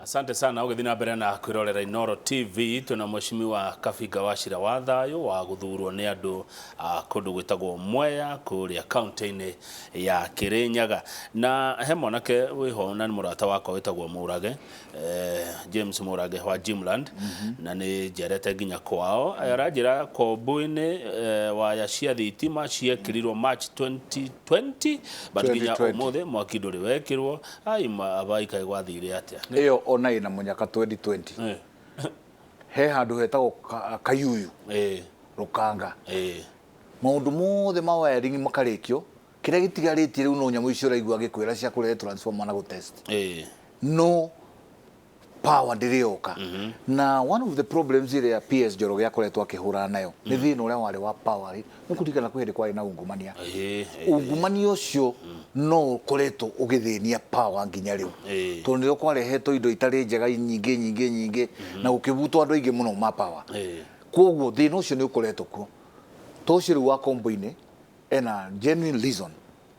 Asante sana ũgĩthiĩ na mbere na kwĩrorera Inooro TV. Twĩna Mheshimiwa Kabinga Wachira wa Thayũ wa gũthurwo nĩ andũ a kũndũ gwĩtagwo Mwea kũrĩa kaũntĩ-inĩ ya Kĩrĩnyaga. Na he mwanake wĩho na nĩ mũrata wakwa wĩtagwo Mũrage, James Mũrage wa Jimland, na nĩ njerete nginya kwao. Aranjĩra Kombu-inĩ waya cia thitima ciekĩrirwo March 2020, but nginya 2020. ũmũthĩ mwaki ndũrĩ wekĩrwo. Ai mabai, kaĩ gwathire atĩa? Ĩyo ona ĩna mũnyaka 2020. He handũ hetagwo Kayuyu, Rũkanga. Maũndũ mothe ma wiring makarĩkio, kĩrĩa gĩtigarĩtie rĩu no nyamũ icio ũraigua agĩkwĩra cia kũrehe transformer na gũtest. No power ndĩrĩ yoka. Na one of the problems ĩrĩa PS Njoroge akoretwo akĩhũrana nayo nĩ thĩna ũrĩa warĩ wa power. Nĩ kũririkana kwĩ hĩndĩ kwarĩ na ungumania. Ungumania ũcio no ũkoretwo ũgĩthĩnia power nginya rĩu, tondũ nĩrĩo kwarehetwo indo itarĩ njega nyingĩ nyingĩ nyingĩ na gũkĩbutwo andũ aingĩ mũno ma power. Koguo thĩna ũcio nĩ ũkoretwo kuo. To ũcio rĩu wa Kombo-inĩ ena genuine reason,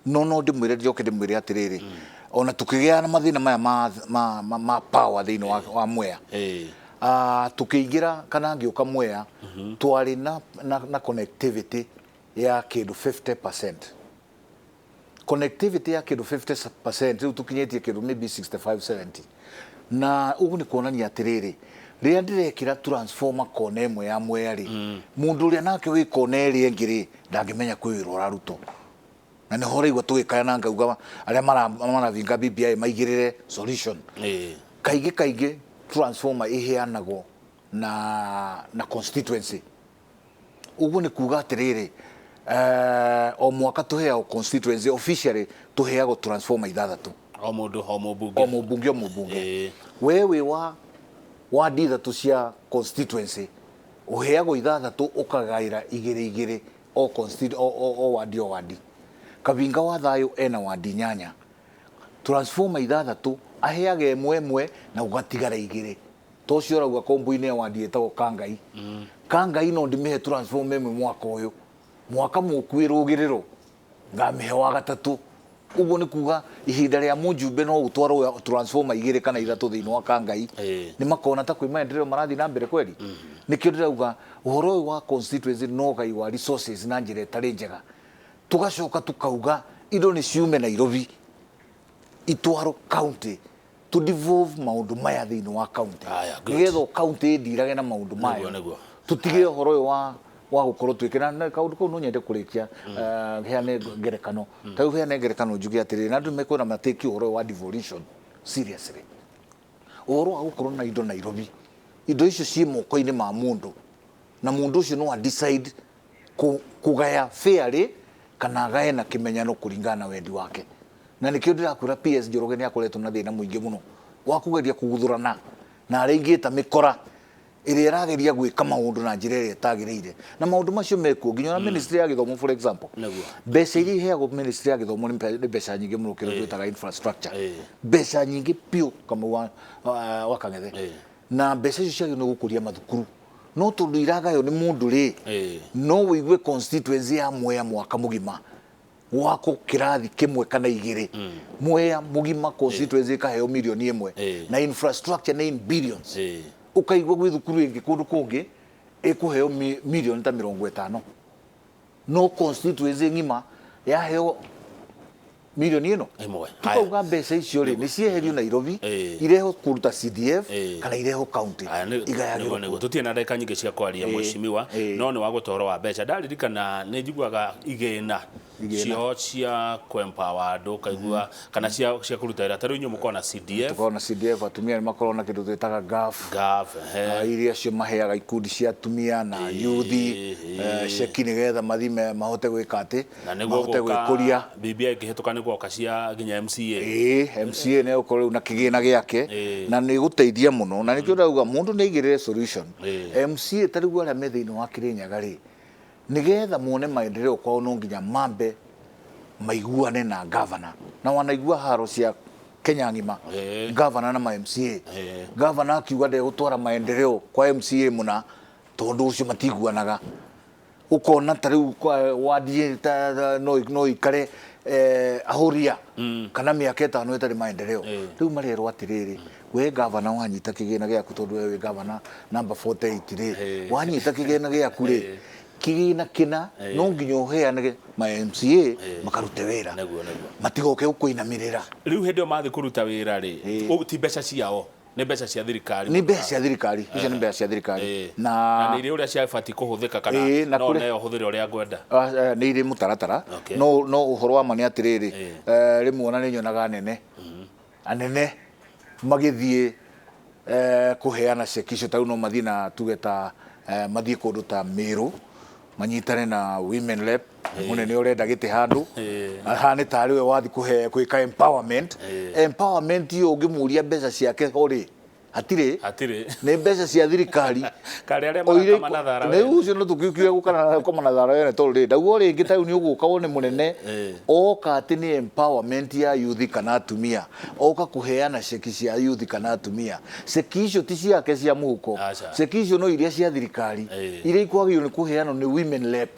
no ndĩmwĩre, njoke ndĩmwĩre atĩrĩrĩ, ona tukĩgĩa na mathĩna maya ma power thĩinĩ wa Mwea, tukĩingĩra kana ngĩũka Mwea, twarĩ na connectivity ya kĩndũ 50%, connectivity ya kĩndũ 50%. Rĩu tũkinyĩtie kĩndũ maybe 65 70, na ũguo nĩ kuonania atĩrĩrĩ, rĩrĩa ndĩrekĩra transformer kona ĩmwe ya Mwea rĩ, mũndũ ũrĩa nake wĩ kona ĩrĩa ĩngĩ rĩ, ndangĩmenya kwĩ wĩra ũrarutwo. Na nĩho ũraigua tũgĩkaya na ngauga arĩa maravinga BBI maigĩrĩre solution. Kaingĩ kaingĩ transformer iheanagwo na constituency. Ũguo nĩ kuga atĩrĩrĩ, o mwaka tũheagwo constituency, officially tũheagwo transformer ithathatũ. O mũndũ, o mũmbunge. O mũmbunge, o mũmbunge. We wĩ wa wandi ithatũ cia constituency, ũheagwo ithathatũ, ũkagaĩra igĩrĩ igĩrĩ o o wandi o wandi. Kabinga wa Thayũ ena wandi inyanya, transformer ithathatũ, aheaga ĩmwe ĩmwe na gũgatigara igĩrĩ. To ũcio ũrauga Kombo-inĩ ya wandi ĩtagwo Kangai, Kangai no ndĩmĩhe transformer ĩmwe mwaka ũyũ, mwaka mũku ĩrũgĩrĩrwo ngamĩhe wa gatatũ. Ũguo nĩ kuga ihinda rĩa mũjumbe no ũtwarwo transformer igĩrĩ kana ithatũ thĩinĩ wa Kangai. Nĩ makona ta kwĩ maendeleo marathiĩ na mbere kweli. Nĩkĩo ndĩrauga ũhoro ũyũ wa constituency no gai wa resources na njĩra ĩtarĩ njega. Tũgacoka tukauga indo nĩ ciume Nairobi itwarwo county, to devolve maũndũ maya thĩinĩ wa county. Aya, good. Nĩgetha o county ĩndirage na maũndũ mayo. Tũtige ũhoro ũyũ wa gũkorwo twĩkĩra na kaũndũ kau. No nyende kũrĩkia, heane ngerekano ta rĩu, heane ngerekano njuge atĩrĩrĩ, na andũ mekwĩra matĩki ũhoro ũyũ wa devolution seriously. Ũhoro wa gũkorwo na indo Nairobi, indo icio ciĩ moko-inĩ ma mũndũ, na mũndũ ũcio no a decide kũgaya fairly kana agaye na kĩmenyano kũringana na wendi wake. Na nĩkĩo ndĩrakwĩra PS Njoroge nĩ akoretwo na thĩna mũingĩ mũno wa kũgeria kũguthũrana na arĩa ingĩta mĩkora ĩrĩa ĩrageria gwĩka maũndũ na njĩra ĩrĩa ĩtagĩrĩire, na maũndũ macio mekuo nginya ona ministry ya gĩthomo, for example. Mbeca iria iheagwo ministry ya gĩthomo nĩ mbeca nyingĩ mũno, kĩrĩa twĩtaga infrastructure. Mbeca nyingĩ biũ, Kamau wa Kang'ethe. Na mbeca icio ciagĩrĩirwo nĩ gũkũria mathukuru, no tondũ iragaywo nĩ mũndũ rĩ, no wĩigue constituency ya Mwea mwaka mũgima gwakwo kĩrathi kĩmwe kana igĩrĩ. Mwea mũgima constituency ĩkaheo mirioni 1, na infrastructure nĩ in billions. Ũkaigua gwĩ thukuru ĩngĩ kũndũ kũngĩ ĩkũheo mirioni ta 50, no constituency ng'ima yaheo mirioni ĩno. Ĩmwe. Tukauga mbeca icio rĩ, nĩ cieherio Nairobi, irehwo kũruta CDF kana irehwo county. Aya, igayagĩrwo. Nĩguo tũtirĩ na ndagĩka nyingĩ cia kwaria, mheshimiwa, no nĩ wa ũhoro wa mbeca, ndaririkana nĩ njiguaga igĩna Igĩna. Cio cia kwempower andũ, ũkaigua kana cia kũruta wĩra. Ta rĩu inyuĩ mũkoragwo na CDF. Tũkoragwo na CDF, atumia nĩ makoragwo na kĩndũ twĩtaga GAF. GAF, ehe. Iria cio maheaga ikundi cia atumia na yuthi ceki nĩgetha mathime mahote gwĩka atĩ Na nĩguo mahote gũka gwĩkũria. BBI ĩkĩhĩtũka nĩ gwoka cia nginya MCA. Ĩĩ, MCA nĩ egũkorwo rĩu na kĩgĩna gĩake na nĩ gũteithia mũno, na nĩkĩo ndauga mũndũ nĩ aigĩrĩre solution. MCA ta rĩu arĩa me thĩinĩ wa Kĩrĩnyaga rĩ, nĩgetha muone maendeleo kwao no nginya mambe maiguane na gavana. Na wanaigua haro cia Kenya ng'ima, gavana na ma MCA. Gavana akiuga ndegũtwara maendeleo kwa MCA mũna tondũ ũcio matiguanaga. Ũkona ta rĩu wadi no ikare Ahũria kana mĩaka 5 ĩtarĩ maendeleo. Rĩu marerwo atĩrĩrĩ, we gavana wanyita kĩgĩna gĩaku, tondũ we wĩ gavana number 48 rĩ, wanyita kĩgĩna gĩaku rĩ, kĩgĩna kĩna no nginya ũheanage ma MCA makarute wĩra. Nĩguo, nĩguo. Matigoke gũkũinamĩrĩra. Rĩu hĩndĩ ĩyo mathiĩ kũruta wĩra rĩ, ti mbeca ciao, nĩ mbeca cia thirikari. Nĩ mbeca cia thirikari icio, nĩ mbeca cia thirikari. Na na nĩ irĩ ũrĩa ciabatiĩ kũhũthĩka kana na no kũrĩ- neo hũthĩre ũrĩa ngwenda? Ah, nĩ irĩ mũtaratara. No ũhoro wa ma nĩ atĩrĩrĩ, rĩmwe ona nĩ nyonaga anene anene magĩthiĩ kũheana ceki icio. Ta rĩu no mathiĩ na tuge ta mathiĩ kũndũ ta Meru, manyitane na women rep, mũnene ũrenda gĩtĩ handũ, ahane tarĩ we wathiĩ kũhe gwĩka empowerment. Empowerment iyo ũngĩmũria mbeca ciake ho rĩ, hatirĩ. Hatirĩ. Nĩ mbeca cia thirikari. Karĩ arĩa Oire marakama na thara rĩu wene. Ũcio no tũkiukiwe gũkoma na thara wene, tondũ rĩ ndauga o rĩngĩ, ta rĩu nĩ ũgũka wone mũnene oka atĩ nĩ empowerment ya youth kana atumia, oka kũheana ceki cia youth kana atumia, ceki icio ti ciake cia mũhuko. Aca. Ceki icio no iria cia thirikari, iria ikwagĩrĩirwo nĩ kũheanwo nĩ women rep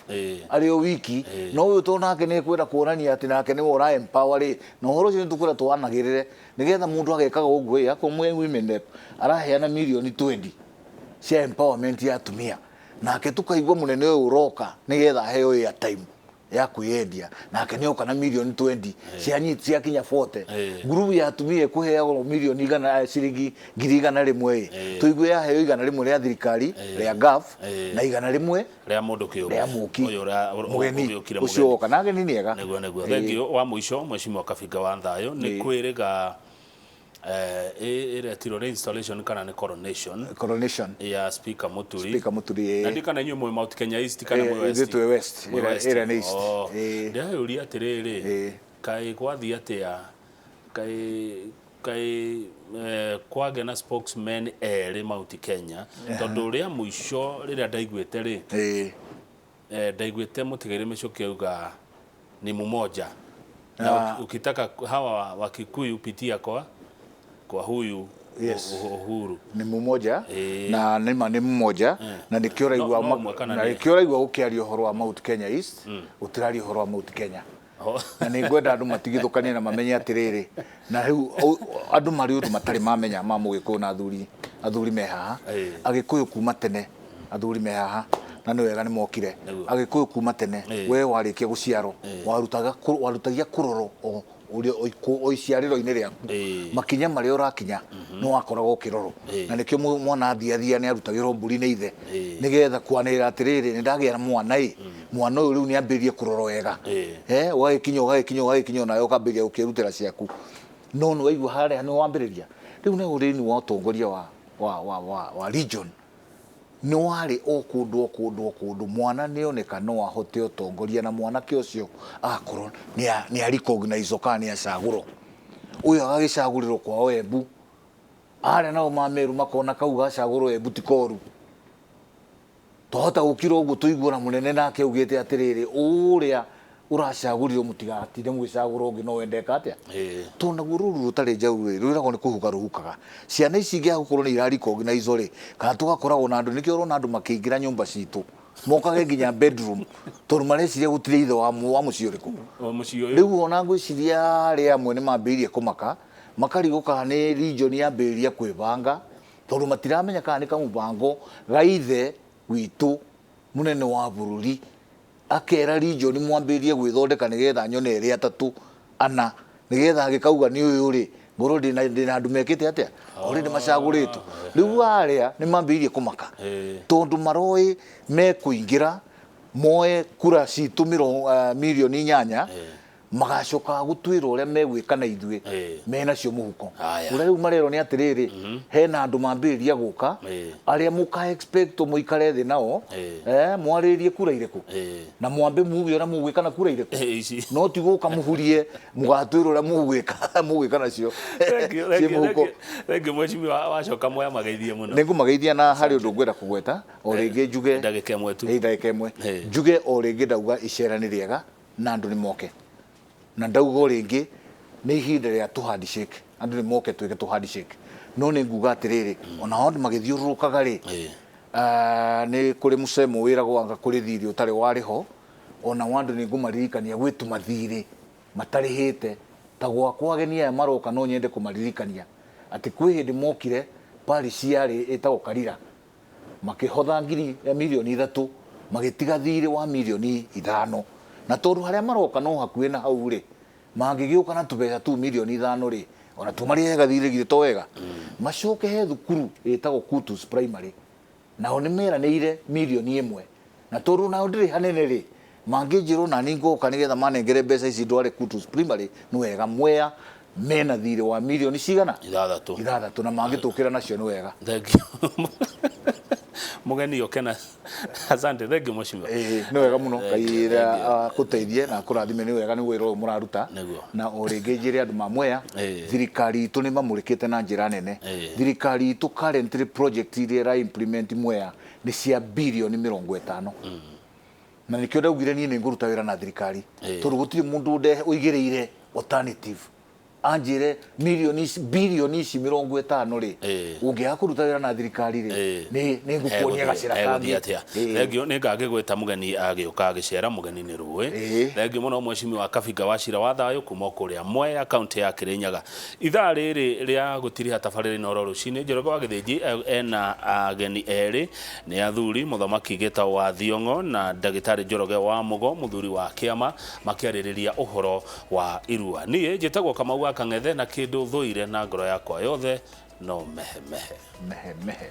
arĩ o wiki. No ũyũ tondũ nake nĩ ekwenda kuonania atĩ nake nĩwe ũra empower rĩ, na ũhoro ũcio nĩ tũkwenda twanagĩrĩre nĩgetha mũndũ agekaga ũguo ĩ, akorwo mwe women rep araheana mirioni 20 cia empowerment ya atumia, nake tukaigua mũnene ũyũ ũroka nĩgetha aheo airtime ya kwĩyendia, nake nĩ oka na mirioni 20 ciakinya 40, ngurubu ya atumia ĩkũheagwo mirioni igana, ciringi 100,000 ĩ, tũigue yaheo 100 rĩa thirikari rĩa gaf na 100 rĩa mũndũ kĩũmbe, rĩa mũki ũyũ mũgeni ũgĩũkire ũcio mũgeni. woka na ageni nĩ ega. Nĩguo. Thengiũ wa mũico, mheshimiwa Kabinga wa Thayo, nĩ kwĩrĩga ĩretirwo nĩ installation kana nĩ coronation Coronation ya Speaker Muturi? Speaker Muturi. Na ndikana inyuĩ mwĩ Mount Kenya East kana mwĩ West? Ithuĩ twĩ West. Mwĩ West. Ĩrĩa nĩ East. Oh. Ndĩreyũria atĩrĩrĩ, kaĩ gwathiĩ atĩa, kaĩ kwagĩa na spokesman erĩ Mount Kenya? Tondũ rĩa mũico rĩrĩa ndaiguĩte rĩ, ndaiguĩte Mũtigairĩ Mĩcũkĩ auga ni mmoja na ukitaka hawa wa Kikuyu pitia kwa huyu Uhuru. Nĩ mmoja. Na nĩma nĩ mmoja, na nĩkĩo ũraigua No ũmwe kana na nĩkĩo ũraigua gũkĩaria ũhoro wa Mount Kenya East, gũtiraria ũhoro wa Mount Kenya. Na nĩ ngwenda andũ matigithũkanie na mamenye atĩrĩrĩ, na rĩu andũ marĩ ũndũ matarĩ mamenya ma mũgĩkũyũ na athuri me haha. Agĩkũyũ kuma tene, athuri me haha na nĩ wega nĩ mokire. Agĩkũyũ kuma tene, we warĩkia gũciarwo warutagia kũrorwo o ũrĩa o iciarĩro-inĩ rĩaku, makinya marĩa ũrakinya nĩ wakoragwo ũkĩrorwo. Na nĩkĩo mwana athiathia nĩ arutagĩrwo mbũri nĩ ithe, nĩgetha kwanĩrĩra atĩrĩrĩ, nĩ ndagĩa na mwana ĩ, mwana ũyũ rĩu nĩ ambĩrĩrie kũrorwo wega. Ũgagĩkinya ũgagĩkinya ũgagĩkinya, onawe ũkambĩrĩria gũkĩrutĩra ciaku, no nĩ waigua harĩa nĩ wambĩrĩria rĩu nĩ ũrĩni wa ũtongoria wa region nĩ warĩ o kũndũ o kũndũ o kũndũ, mwana nĩ oneka no ahote ũtongoria, na mwanake ũcio agakorwo nĩ a recognize kana nĩ acagũrwo, ũyũ agagĩcagũrĩrwo kwao Embu, arĩa nao ma Meru makona kau gacagũrwo Embu ti koru, twahota gũkira ũguo tũigue na mũnene nake augĩte atĩrĩrĩ, ũrĩa ũracagũrirwo mũtigatinde mũgĩcagũra ũngĩ no wendeka atĩa, tondũ naguo rũru rũtarĩ njau rĩ, rwĩragwo nĩ kũhuka rũhukaga. Ciana ici ingĩaga gũkorwo nĩ ira recognize rĩ, kana tũgakoragwo na andũ, nĩkĩo ũrona andũ makĩingĩra nyũmba citũ, mokage nginya bedroom, tondũ mareciria gũtirĩ ithe wa mũciĩ ũrĩkũ. O mũciĩ ũyũ. Rĩu ona ngwĩciria arĩa amwe nĩ mambĩrĩirie kũmaka, makarigwo kana nĩ region yambĩrĩria kwĩbanga, tondũ matiramenya kana nĩ kamũbango ga ithe witũ mũnene wa bũrũri, akera region mwambĩrĩrie gwĩthondeka nĩgetha nyone erĩ atatũ ana, nĩgetha agĩkauga nĩ ũyũ rĩ, ngorwo ndĩna andũ mekĩte atĩa already macagũrĩtwo. Rĩu arĩa nĩ mambĩrĩirie kũmaka, tondũ maroĩ mekũingĩra moe kura citũ mirioni 8, magacoka gũtwĩra ũrĩa megwĩka na ithuĩ menacio mũhuko. Haya. Ũrĩa rĩu marerwo nĩ atĩrĩrĩ, hena andũ mambĩrĩria gũka, arĩa mũka expect mũikare thĩ nao, mwarĩrie kura irĩkũ, na mwambe muge ũrĩa mũgwĩka na kura irĩkũ. Ici. No ti gũka mũhurie mũgatwĩra ũrĩa mũgwĩka nacio Thank you, ciĩ thank you, mũhuko. thank you. Thank you, mheshimiwa, wacoka moya mageithie mũno. Nĩ ngũmageithia, na harĩ ũndũ ngwenda kũgweta o rĩngĩ njuge. Ndagĩka ĩmwe tu. Ĩ, ndagĩka ĩmwe. Njuge o rĩngĩ, ndauga icera nĩ rĩega na andũ nĩ moke, na ndauga o rĩngĩ nĩ ihinda rĩa tũ handshake, andũ nĩ moke twĩke tũ handshake. No nĩ nguga atĩrĩrĩ, ona o andũ magĩthiũrũrũkaga rĩ, nĩ kũrĩ mũcemo wĩragwo anga kũrĩ thirĩ ũtarĩ warĩ ho, ona o andũ nĩ ngũmaririkania gwĩ tũmathirĩ. Matarĩhĩte ta gwakwa ageni aya maroka no nyende kũmaririkania atĩ kwĩ hĩndĩ mokire parish yarĩ ĩtagwo Karira, makĩhotha ngiri 3 million, magĩtiga thirĩ wa 5 million, na tondũ harĩa maroka no hakuhĩ na hau rĩ, mangĩgĩũka na tũbeca tu 5 million rĩ, ona tũmarĩhega thirĩ githĩ to wega. Macoke he thukuru ĩtagwo Kutus Primary, nao nĩ meranĩire 1 million, na tondũ nao ndĩrĩ hanene rĩ, mangĩnjĩrwo nani ngoka nĩgetha manengere mbeca ici ndware Kutus Primary. Nĩ wega Mwea mena thirĩ wa mirioni cigana? 6. 6, na mangĩtũkĩra nacio nĩ wega. Thank you, mũgeni ũkena. Asante, thank you, mheshimiwa. Ĩĩ, nĩ wega mũno. Thank you, Ngai thank you. akũteithie na akũrathime. Nĩ wega nĩ wĩra ũyũ mũraruta. Na o rĩngĩ njĩre andũ ma Mwea, thirikari itũ nĩ mamũrĩkĩte na njĩra nene. Thirikari itũ currently project iria ĩra implement Mwea nĩ cia 50 billion, na nĩkĩo ndaugire niĩ nĩ ngũruta wĩra na thirikari, tondũ gũtirĩ mũndũ ũigĩrĩire alternative anjĩre mirioni ici, 50 ici rĩ, ũngĩaga kũruta wĩra na thirikari rĩ, nĩ ngũkuonia gacĩra egũthiĩ kangĩ. Atĩa? Thengiũ, nĩ ngagĩgwĩta mũgeni agĩũka agĩcera mũgeni nĩ rũĩ. Thengiũ mũno, mheshimiwa Kabinga wa Cira wa Thayũ kuma kũrĩa Mwea, kaunti ya Kĩrĩnyaga. Ithaa rĩrĩ rĩa gũtiriha tabarĩra Inooro rũcinĩ, Njoroge wa Gĩthĩnji ena ageni erĩ, nĩ athuri mũthamaki Gĩtaũ wa Thiong'o na ndagĩtarĩ Njoroge wa Mũgo, mũthuri wa kĩama, makĩarĩrĩria ũhoro wa irua. Niĩ njĩtagwo Kamau wa Kang'ethe, na kĩndũ thũire na ngoro yakwa yothe no mehemehe. Mehe mehe.